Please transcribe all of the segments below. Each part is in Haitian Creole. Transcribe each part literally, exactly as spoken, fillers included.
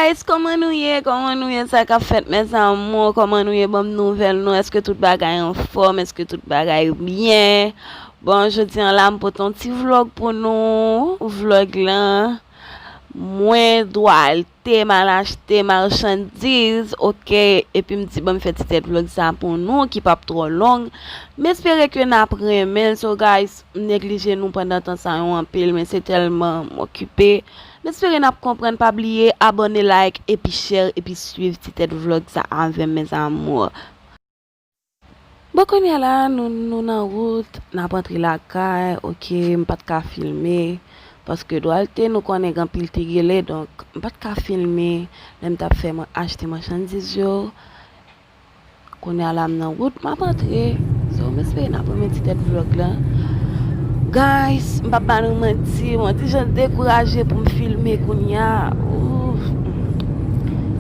Guys, kòman nou ye? Kòman nou ye? Sa k ap fèt, mes amours? Kòman nou ye? Ban m nouvèl nou. Èske tout bagay anfòm? Èske tout bagay byen? Bon, jodi an la, m pote yon ti vlòg pou nou. Vlòg lan, mwen, Duarte, m al achte machandiz, oke? Epi m di, ban m fè ti tèt vlòg sa pou nou, ki p ap twò long. M espere ke n ap renmen l. So, guys, m neglije nou pandan tan sa yo anpil, men se tèlman m okipe. M espere n ap konprann. Pa bliye abòne, like, epi share, epi swiv ti tèt vlòg sa avè m, mes amours. Bon, kounye a la, nou, nou nan wout, n ap antre lakay, oke, m pa t ka filme, paske Duarte, nou konnen, gen anpil te gele, donk, m pa t ka filme, lè m t ap fè mwen achte machandiz yo. Kounye a la, m nan wout, m ap antre. So, m espere n ap renmen ti tèt vlòg la. Guys, m p ap ba nou manti, mwen ti jan dekouraje pou m filme kounye a. Ouf.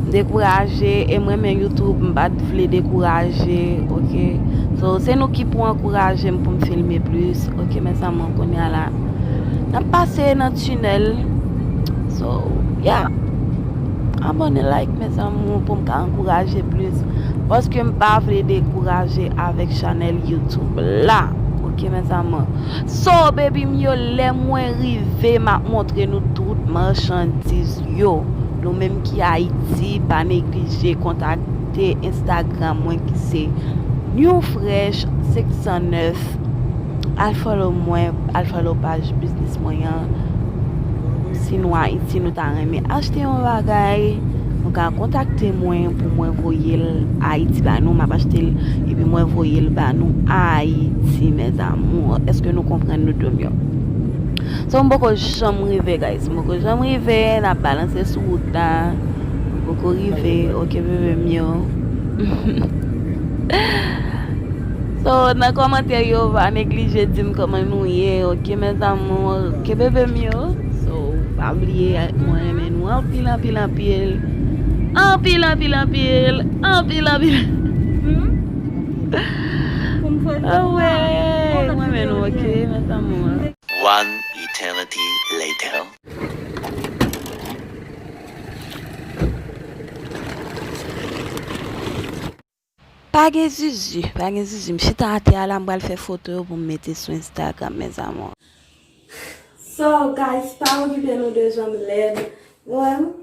M dekouraje, e mwen menm YouTube, m pa t vle dekouraje, oke? So, se nou ki pou ankouraje m pou m filme plis, oke, mes amours, kounye a la. N ap pase nan tinèl. So, yeah. Abòne, like, mes amours, pou m ka ankouraje plis. Paske m pa vle dekouraje avèk chanèl YouTube la. Oke, mes amours. So, baby m yo, lè mwen rive, m ap montre nou tout machandiz yo. Nou menm ki Ayiti, pa neglije kontakte Instagram mwen ki se New Fresh senk san nèf. Al follow mwen, al follow paj biznis mwen an. Si nou Ayiti, nou ta renmen achte yon bagay, nou ka kontakte mwen pou mwen voye l Ayiti ba nou. M ap achte l epi mwen voye l ba nou Ayiti, mes amours. Èske nou konprann nou de m yo? So, m poko janm rive, guys. M poko janm rive. N ap balanse sou wout la. M poko rive. Oke, bebe m yo. So, nan kòmantè yo, pa neglije di m kòman nou ye, oke, mes amours, oke, bebe m yo. So, pa bliye, mwen renmen nou anpil, anpil, anpil. Anpil, anpil, anpil. Anpil, anpil. Ah ouais, mwen renmen nou, oke, mes amours. One eternity later. Pa gen zuzu, pa gen zuzu. M chita atè a la, m pral fè foto yo pou m mete sou Instagram, mes amours. So, guys, pa okipe nou de jan m lèd. Bon,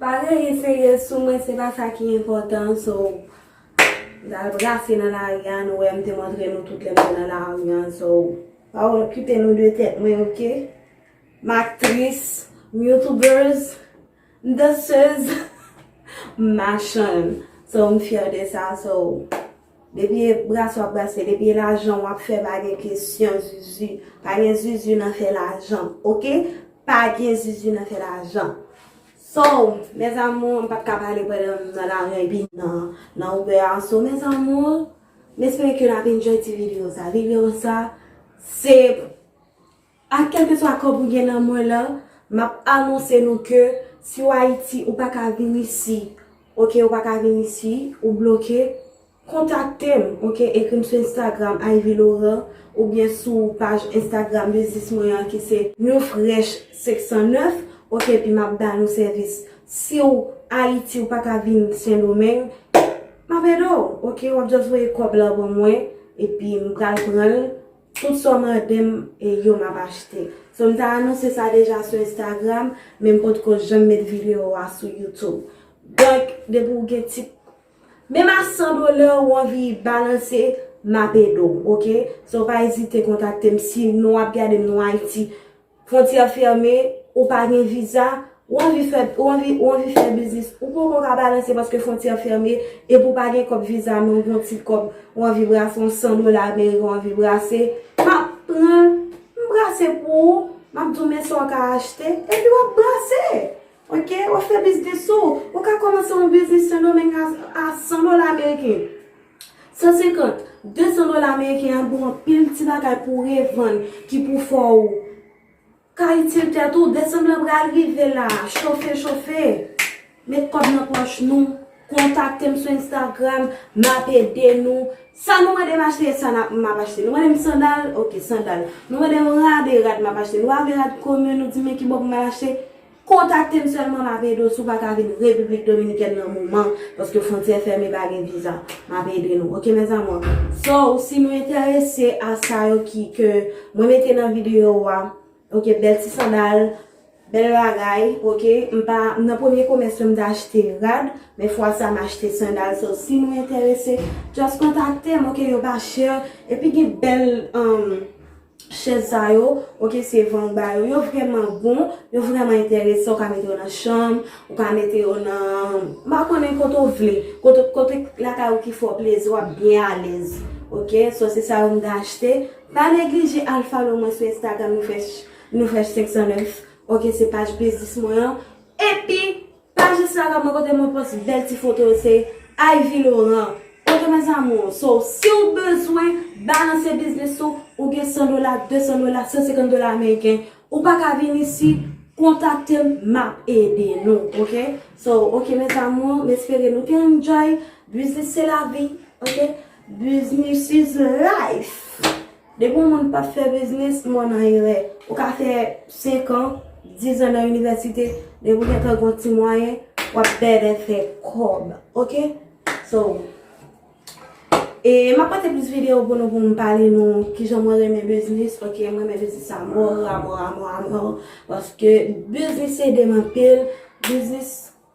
pa gen anyen serye sou mwen, se pa sa ki enpòtan. So, m pral brase nan lari a, nou wè m te montre nou tout lè m te nan lari a. So, pa okipe nou de tèt mwen, oke? M aktris, m youtubers, m dansez, m machann. So, m fyè de sa. So, depi e brase w ap brase, depi e lajan w ap fè, pa gen kesyon zuzu. Pa gen zuzu nan fè lajan, oke? Pa gen zuzu nan fè lajan. So, mes amours, m pa t ka pale pandan m nan lari epi nan, nan Uber a. So, mes amours, m espere ke n ap enjoy ti videyo sa. Videyo sa, se ak kèlkeswa kòb ou gen nan men w lan, m ap anonse nou ke si w Ayiti, ou pa ka vin isi, oke, ou pa ka vin isi, ou bloke, kontakte m, oke, ekri m sou Instagram, Ivy Laurent, oubyen sou paj Instagram biznis mwen an ki se New Fresh senk san nèf, oke, epi m ap ba nou sèvis. Si w Ayiti, ou pa ka vin Sendomeng, m ap ede w, oke, w ap just voye kòb lan ban mwen, epi m pral pran l. Tout sa w mande m, e yo m ap achte. So, m ta anonse sa deja sou Instagram, men m potko janm met videyo a sou YouTube. Donk, depi w gen ti, menm a san dola w anvi balanse, m ap ede w, oke? So, pa ezite kontakte m si nou ap gade m, nou Ayiti. Fwontyè fèmen, ou pa gen viza, ou anvi fè, ou anvi, ou anvi fè biznis, ou poko ka balanse paske fwontyè fèmen, epi ou pa gen kòb viza, men ou gen yon ti kòb, ou anvi brase, yon san dola ameriken, ou anvi brase, m ap pran l, m brase pou ou, m ap di w men sa w ka achte, epi w ap brase. Oke, w ap fè biznis ou. Ou ka kòmanse yon biznis Sendomeng a, a san dola ameriken. San senkant, de san dola ameriken an bon anpil ti bagay pou w revann ki pou fè w ka itil tèt ou. Desanm lan pral rive la, chofe, chofe. Met kòb nan pòch nou, kontakte m sou Instagram, m ap ede nou. Sa nou mande m achte, e sa n ap, m ap achte. Nou mande m sandal, oke, sandal. Nou mande m rad, e rad m ap achte. Nou pa vle rad komen, nou di men ki bò pou m al achte. Kontakte m sèlman, m ap ede w. Si w pa ka vin Repiblik Dominikèn nan moman, paske fwontyè fèmen, pa gen viza, m ap ede nou. Oke, mes amours? So, si nou enterese a sa yo ki ke mwen mete nan videyo a, oke, bèl ti sandal, bèl bagay, oke? M pa, nan premye komès yo, m te achte rad, men fwa sa, m achte sandal. So, si nou enterese, just kontakte m, oke? Yo pa chè, epi gen bèl, um, chèz sa yo, oke, se van ba yo. Yo vrèman bon, yo vrèman enteresan. Ou ka mete yo nan chanm, ou ka mete yo nan, m pa konnen kote w vle. Kote, kote lakay ou ki fè w plezi, w ap byen alèz. Oke, so se sa yo m te achte. Pa neglije al follow mwen sou Instagram, Noufresh, Noufresh senk san nèf. Oke, se paj biznis mwen an. Epi, paj Instagram mwen kote mwen post bèl ti foto yo, se Ivy Laurent. Oke, mes amours. So, si w bezwen balanse biznis ou, ou gen san dola, de san dola, san senkant dola ameriken, ou pa ka vin isi, kontakte m, m ap ede nou, oke? So, oke, mes amours, m espere nou te enjoy. Business se lavi, oke? Business is life. Depi yon moun p ap fè biznis, moun nan erè. Ou ka fè senk an, diz an nan inivèsite, depi w gentan gen yon ti mwayen, w ap bèbè fè kòb, oke? So, e m ap pote plis videyo pou nou, pou m pale nou kijan mwen renmen biznis, oke? Mwen renmen biznis a mò, a mò, a mò, a mò, paske biznis ede m anpil, biznis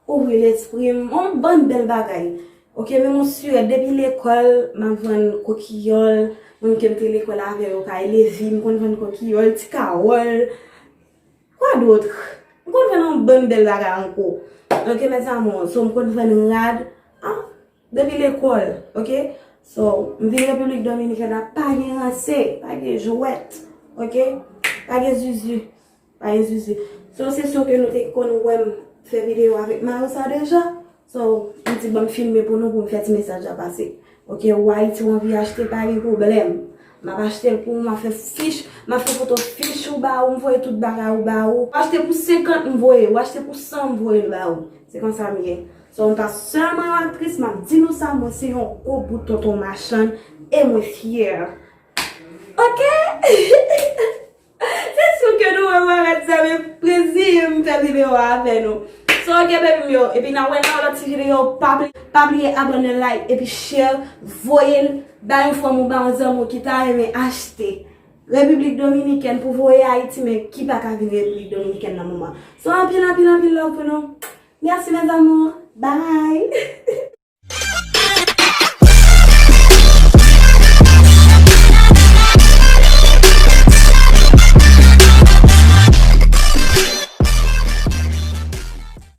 ouvri lespri m, yon bann bèl bagay. Oke, men mon sirèt, depi lekòl, m ap vann kokiyòl, moun ke m te lekòl avè yo ka rele vi, m konn vann kokiyòl, ti kawòl, kwa dòt? M konn vann yon bann bèl bagay ankò. Oke, mes amours, so m konn vann rad, ah, depi lekòl, oke? So, m vin Repiblik Dominikèn la, pa gen ranse, pa gen jwèt, oke? Pa gen zuzu. Pa gen zuzu. So, se si ke nou te konn wè m fè videyo avèk Marissa deja. So, m di ban m filme pou nou, pou m fè ti mesaj la pase. Oke, ou Ayiti, ou anvi achte, pa gen pwoblèm. M ap achte l pou ou, m ap fè fich, m ap fè foto fich ou ba ou, m voye tout bagay ou ba ou. Ou achte pou senkant, m voye, ou achte pou san, m voye l ba ou. Se konsa m ye. So, m pa sèlman yon aktris, m ap di nou sa, mwen se yon gwo bout tonton machann, e mwen fyè. Oke? Se si ke nou wè mwen rad sa, men plezi m fè videyo a avè nou. So, oke, baby m yo, epi n a wè nan yon lòt ti videyo, pa bli-, pa bliye abòne, like, epi share, voye l ba yon fanm ou ba yon zanmi w ki ta renmen achte Repiblik Dominikèn pou voye Ayiti, men ki pa ka vin Repiblik Dominikèn nan moman. So, anpil, anpil, anpil love pou nou. Merci, mes amours. Bye!